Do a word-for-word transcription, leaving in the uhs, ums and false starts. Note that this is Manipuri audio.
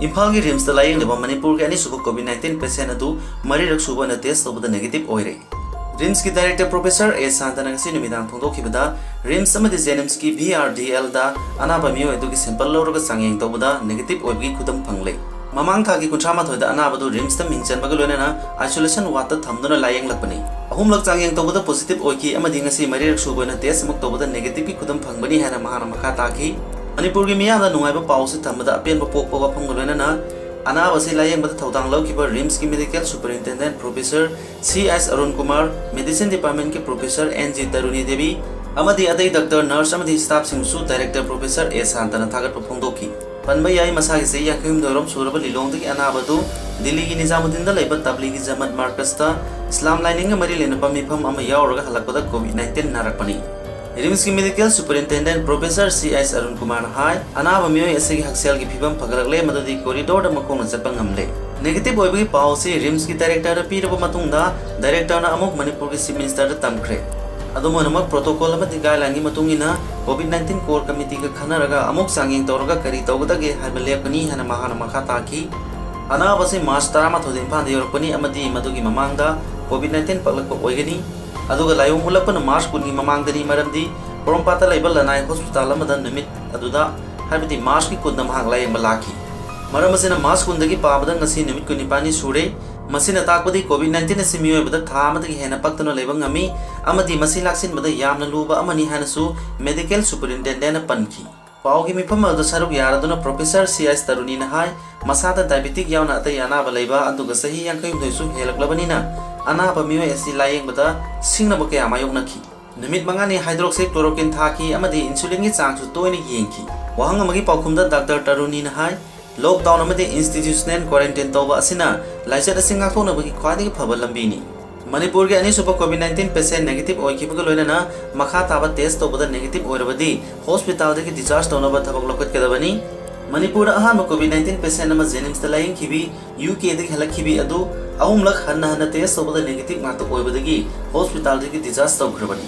ꯏꯝꯐꯥꯜꯒꯤ ꯔꯤꯝꯁꯇ ꯂꯥꯌꯦꯡꯂꯤꯕ ꯃꯅꯤꯄꯨꯔꯒꯤ ꯑꯅꯤꯁꯨꯕ ꯀꯣꯚꯤꯗ ꯅꯥꯏꯟꯇꯤꯟ ꯄꯦꯁꯦꯟ ꯑꯗꯨ ꯃꯔꯤꯔꯛ ꯁꯨꯕ ꯑꯣꯏꯅ ꯇꯦꯁ ꯇꯧꯕꯗ ꯅꯦꯒꯦꯇꯤꯚ ꯑꯣꯏꯔꯦ꯫ ꯔꯤꯝꯁꯀꯤ ꯗꯥꯏꯔꯦꯛꯇꯔ ꯄ꯭ꯔꯣꯐꯦꯁꯔ ꯑꯦ ꯁꯥꯟꯇꯅ ꯉꯁꯤ ꯅꯨꯃꯤꯗꯥꯡ ꯐꯣꯡꯗꯣꯛꯈꯤꯕꯗ, ꯔꯤꯝꯁ ꯑꯃꯗꯤ ꯖꯦꯅꯤꯝꯁꯀꯤ ꯚꯤ ꯑꯥꯔ ꯗꯤ ꯑꯦꯜꯗ ꯑꯅꯥꯕ ꯃꯤꯑꯣꯏ ꯑꯗꯨꯒꯤ ꯁꯦꯝꯄꯜ ꯂꯧꯔꯒ ꯆꯥꯡꯌꯦꯡ ꯇꯧꯕꯗ ꯅꯦꯒꯦꯇꯤꯚ ꯑꯣꯏꯕꯒꯤ ꯈꯨꯗꯝ ꯐꯪꯂꯦ꯫ ꯃꯃꯥꯡ ꯊꯥꯒꯤ ꯀꯨꯟꯊ꯭ꯔꯥ ꯃꯥꯊꯣꯏꯗ ꯑꯅꯥꯕꯗꯨ ꯔꯤꯝꯁꯇ ꯃꯤꯡ ꯆꯟꯕꯒ ꯂꯣꯏꯅꯅ ꯑꯥꯏꯁꯣꯂꯦꯁꯟ ꯋꯥꯔꯗꯇ ꯊꯝꯗꯨꯅ ꯂꯥꯌꯦꯡꯂꯛꯄꯅꯤ꯫ ꯑꯍꯨꯝꯂꯛ ꯆꯥꯡꯌꯦꯡ ꯇꯧꯕꯗ ꯄꯣꯖꯤꯇꯤꯚ ꯑꯣꯏꯈꯤ ꯑꯃꯗꯤ ꯉꯁꯤ ꯃꯔꯤꯔꯛ ꯁꯨꯕ ꯑꯣꯏꯅ ꯇꯦꯁ ꯑꯃꯨꯛ ꯇꯧꯕꯗ ꯅꯦꯒꯦꯇꯤꯚꯀꯤ ꯈꯨꯗꯝ ꯐꯪꯕꯅꯤ ꯍꯥꯏꯅ ꯃꯍꯥꯛꯅ ꯃꯈꯥ ꯇꯥꯈꯤ꯫ ꯃꯅꯤꯄꯨꯔꯒꯤ ꯃꯤꯌꯥꯝꯗ ꯅꯨꯡꯉꯥꯏꯕ ꯄꯥꯎꯁꯤ ꯊꯝꯕꯗ ꯑꯄꯦꯟꯕ ꯄꯣꯛꯄ ꯋꯥꯐꯝꯒ ꯂꯣꯏꯅꯅ ꯑꯅꯥꯕꯁꯤ ꯂꯥꯌꯦꯡꯕꯗ ꯊꯧꯗꯥꯡ ꯂꯧꯈꯤꯕ ꯔꯤꯝꯁꯀꯤ medical superintendent professor C S Arun Kumar, medicine ꯗꯤꯄꯥꯔꯠꯃꯦꯟꯠꯀꯤ professor N G Taruni Devi ꯑꯃꯗꯤ ꯑꯇꯩ ꯗꯥꯛꯇꯔ, ꯅꯔꯁ ꯑꯃꯗꯤ ꯁ꯭ꯇꯥꯐꯁꯤꯡꯕꯨꯁꯨ ꯗꯥꯏꯔꯦꯛꯇꯔ ꯄ꯭ꯔꯣꯐꯦꯁꯔ ꯑꯦ ꯁꯥꯟꯇꯅ ꯊꯥꯒꯠꯄ ꯐꯣꯡꯗꯣꯛꯈꯤ꯫ ꯄꯟꯕ ꯌꯥꯏ, ꯃꯁꯥꯒꯤ ꯆꯍꯤ ꯌꯥꯡꯈꯩ ꯍꯨꯝꯗꯣꯏꯔꯣꯝ ꯁꯨꯔꯕ ꯂꯤꯂꯣꯡꯗꯒꯤ ꯑꯅꯥꯕ ꯑꯗꯨ ꯗꯤꯜꯂꯤꯒꯤ ꯅꯤꯖꯥꯃꯨꯗꯗꯤꯟꯗ ꯂꯩꯕ ꯇꯕ꯭ꯂꯤꯒꯤ ꯖꯃꯠ ꯃꯥꯔꯀꯁꯇ ꯏꯁꯂꯥꯝ ꯂꯥꯏꯅꯤꯡꯒ ꯃꯔꯤ ꯂꯩꯅꯕ ꯃꯤꯐꯝ ꯑꯃ ꯌꯥꯎꯔꯒ ꯍꯜꯂꯛꯄꯗ ꯀꯣꯚꯤꯗ ꯅꯥꯏꯟꯇꯤꯟ ꯅꯥꯔꯛꯄꯅꯤ꯫ ꯔꯤꯝꯁꯀꯤ medical superintendent professor C S Arun ꯀꯨꯃꯥꯔꯅ ꯍꯥꯏ, ꯑꯅꯥꯕ ꯃꯤꯑꯣꯏ ꯑꯁꯤꯒꯤ ꯍꯛꯁꯦꯜꯒꯤ ꯐꯤꯕꯝ ꯐꯒꯠꯂꯛꯂꯦ, ꯃꯗꯨꯗꯤ ꯀꯣꯔꯤꯗꯣꯔꯗ ꯃꯈꯣꯡꯅ ꯆꯠꯄ ꯉꯝꯂꯦ꯫ ꯅꯦꯒꯦꯇꯤꯚ ꯑꯣꯏꯕꯒꯤ ꯄꯥꯎ ꯑꯁꯤ ꯔꯤꯝꯁꯀꯤ ꯗꯥꯏꯔꯦꯛꯇꯔꯗ ꯄꯤꯔꯕ ꯃꯇꯨꯡꯗ, ꯗꯥꯏꯔꯦꯛꯇꯔꯅ ꯑꯃꯨꯛ ꯃꯅꯤꯄꯨꯔꯒꯤ ꯆꯤꯐ ꯃꯤꯅꯤꯁꯇꯔꯗ ꯇꯝꯈ꯭ꯔꯦ꯫ ꯑꯗꯨꯝ ꯑꯣꯏꯅꯃꯛ, ꯄ꯭ꯔꯣꯇꯣꯀꯣꯜ ꯑꯃꯗꯤ ꯒꯥꯏꯗꯂꯥꯏꯟꯒꯤ ꯃꯇꯨꯡ ꯏꯟꯅ ꯀꯣꯚꯤꯗ ꯅꯥꯏꯟꯇꯤꯟ ꯀꯣꯔ ꯀꯃꯤꯇꯤꯒ ꯈꯟꯅꯔꯒ ꯑꯃꯨꯛ ꯆꯥꯡꯌꯦꯡ ꯇꯧꯔꯒ ꯀꯔꯤ ꯇꯧꯒꯗꯒꯦ ꯍꯥꯏꯕ ꯂꯦꯞꯀꯅꯤ ꯍꯥꯏꯅ ꯃꯍꯥꯛꯅ ꯃꯈꯥ ꯇꯥꯈꯤ꯫ ꯑꯅꯥꯕ ꯑꯁꯤ ꯃꯥꯔꯆ ꯇꯔꯥꯃꯥꯊꯣꯏꯗ ꯏꯝꯐꯥꯜꯗ ꯌꯧꯔꯛꯄꯅꯤ ꯑꯃꯗꯤ ꯃꯗꯨꯒꯤ ꯃꯃꯥꯡꯗ ꯀꯣꯚꯤꯗ ꯅꯥꯏꯟꯇꯤꯟ ꯄꯛꯂꯛꯄ ꯑꯣꯏꯒꯅꯤ꯫ ꯑꯗꯨꯒ ꯂꯥꯏꯑꯣꯡ ꯎꯠꯂꯛꯄꯅ ꯃꯥꯔꯆ ꯀꯨꯟꯒꯤ ꯃꯃꯥꯡꯗꯅꯤ, ꯃꯔꯝꯗꯤ ꯄꯣꯔꯣꯝꯄꯥꯠꯇ ꯂꯩꯕ ꯂꯅꯥꯏ ꯍꯣꯁꯄꯤꯇꯥꯜ ꯑꯃꯗ ꯅꯨꯃꯤꯠ ꯑꯗꯨꯗ, ꯍꯥꯏꯕꯗꯤ ꯃꯥꯔꯆꯀꯤ ꯀꯨꯟꯗ ꯃꯍꯥꯛ ꯂꯥꯌꯦꯡꯕ ꯂꯥꯛꯈꯤ꯫ ꯃꯔꯝ ꯑꯁꯤꯅ, ꯃꯥꯔꯆ ꯀꯨꯟꯗꯒꯤ ꯄꯥꯕꯗ ꯉꯁꯤ ꯅꯨꯃꯤꯠ ꯀꯨꯟꯅꯤꯄꯥꯜꯅꯤ ꯁꯨꯔꯦ꯫ ꯃꯁꯤꯅ ꯇꯥꯛꯄꯗꯤ ꯀꯣꯚꯤꯗ ꯅꯥꯏꯟꯇꯤꯟ ꯑꯁꯤ ꯃꯤꯑꯣꯏꯕꯗ ꯊꯥ ꯑꯃꯗꯒꯤ ꯍꯦꯟꯅ ꯄꯛꯇꯅ ꯂꯩꯕ ꯉꯝꯃꯤ ꯑꯃꯗꯤ ꯃꯁꯤ ꯂꯥꯛꯁꯤꯟꯕꯗ ꯌꯥꯝꯅ ꯂꯨꯕ ꯑꯃꯅꯤ ꯍꯥꯏꯅꯁꯨ ꯃꯦꯗꯤꯀꯦꯜ ꯁꯨꯄꯔꯤꯟꯇꯦꯟꯗꯦꯟꯠꯅ ꯄꯟꯈꯤ꯫ ꯄꯥꯎꯒꯤ ꯃꯤꯐꯝ ꯑꯗꯨꯗ ꯁꯔꯨꯛ ꯌꯥꯔꯗꯨꯅ ꯄ꯭ꯔꯣꯐꯦꯁꯔ ꯁꯤ ꯑꯦꯁ ꯇꯔꯨꯅꯤꯅ ꯍꯥꯏ, ꯃꯁꯥꯗ ꯗꯥꯏꯕꯦꯇꯤꯛ ꯌꯥꯎꯅ ꯑꯇꯩ ꯑꯅꯥꯕ ꯂꯩꯕ, ꯑꯗꯨꯒ ꯆꯍꯤ ꯌꯥꯡꯈꯩ ꯍꯨꯝꯗꯣꯏꯁꯨ ꯍꯦꯜꯂꯛꯂꯕꯅꯤꯅ ꯑꯅꯥꯕ ꯃꯤꯑꯣꯏ ꯑꯁꯤ ꯂꯥꯌꯦꯡꯕꯗ ꯁꯤꯡꯅꯕ ꯀꯌꯥ ꯃꯥꯌꯣꯛꯅꯈꯤ꯫ ꯅꯨꯃꯤꯠ ꯃꯉꯥꯅꯤ ꯍꯥꯏꯗ꯭ꯔꯣꯛꯁꯤ ꯀ꯭ꯂꯣꯔꯣꯀꯤꯟ ꯊꯥꯈꯤ ꯑꯃꯗꯤ ꯏꯟꯁꯨꯂꯤꯟꯒꯤ ꯆꯥꯡꯁꯨ ꯇꯣꯏꯅ ꯌꯦꯡꯈꯤ꯫ ꯋꯥꯍꯪ ꯑꯃꯒꯤ ꯄꯥꯎꯈꯨꯝꯗ ꯗꯥꯛꯇꯔ ꯇꯔꯨꯅꯤꯅ ꯍꯥꯏ, ꯂꯣꯛꯗꯥꯎꯟ ꯑꯃꯗꯤ ꯏꯟꯁꯇꯤꯇ꯭ꯌꯨꯁꯅꯦꯜ ꯀ꯭ꯋꯥꯔꯦꯟꯇꯤꯟ ꯇꯧꯕ ꯑꯁꯤꯅ ꯂꯥꯏꯆꯠ ꯑꯁꯤ ꯉꯥꯛꯊꯣꯛꯅꯕꯒꯤ ꯈ꯭ꯋꯥꯏꯗꯒꯤ ꯐꯕ ꯂꯝꯕꯤꯅꯤ꯫ ꯃꯅꯤꯄꯨꯔꯒꯤ ꯑꯅꯤꯁꯨꯕ ꯀꯣꯚꯤꯗ ꯅꯥꯏꯟꯇꯤꯟ ꯄꯦꯁꯦꯟ ꯅꯦꯒꯦꯇꯤꯚ ꯑꯣꯏꯈꯤꯕꯒ ꯂꯣꯏꯅꯅ ꯃꯈꯥ ꯇꯥꯕ ꯇꯦꯁ ꯇꯧꯕꯗ ꯅꯦꯒꯦꯇꯤꯚ ꯑꯣꯏꯔꯕꯗꯤ ꯍꯣꯁꯄꯤꯇꯥꯜꯗꯒꯤ ꯗꯤꯁꯆꯥꯔꯖ ꯇꯧꯅꯕ ꯊꯕꯛ ꯂꯧꯈꯠꯀꯗꯕꯅꯤ꯫ ꯃꯅꯤꯄꯨꯔꯗ ꯑꯍꯥꯟꯕ ꯀꯣꯚꯤꯗ ꯅꯥꯏꯟꯇꯤꯟ ꯄꯦꯁꯦꯟ ꯑꯃ ꯖꯦꯅꯤꯝꯁꯇ ꯂꯥꯌꯦꯡꯈꯤꯕꯤ, ꯌꯨ ꯀꯦꯗꯒꯤ ꯍꯜꯂꯛꯈꯤꯕꯤ ꯑꯗꯨ ꯑꯍꯨꯝꯂꯛ ꯍꯟꯅ ꯍꯟꯅ ꯇꯦꯁ ꯇꯧꯕꯗ ꯅꯦꯒꯦꯇꯤꯚ ꯉꯥꯛꯇ ꯑꯣꯏꯕꯗꯒꯤ ꯍꯣꯁꯄꯤꯇꯥꯜꯗꯒꯤ ꯗꯤꯁꯆꯥꯔꯖ ꯇꯧꯈ꯭ꯔꯕꯅꯤ꯫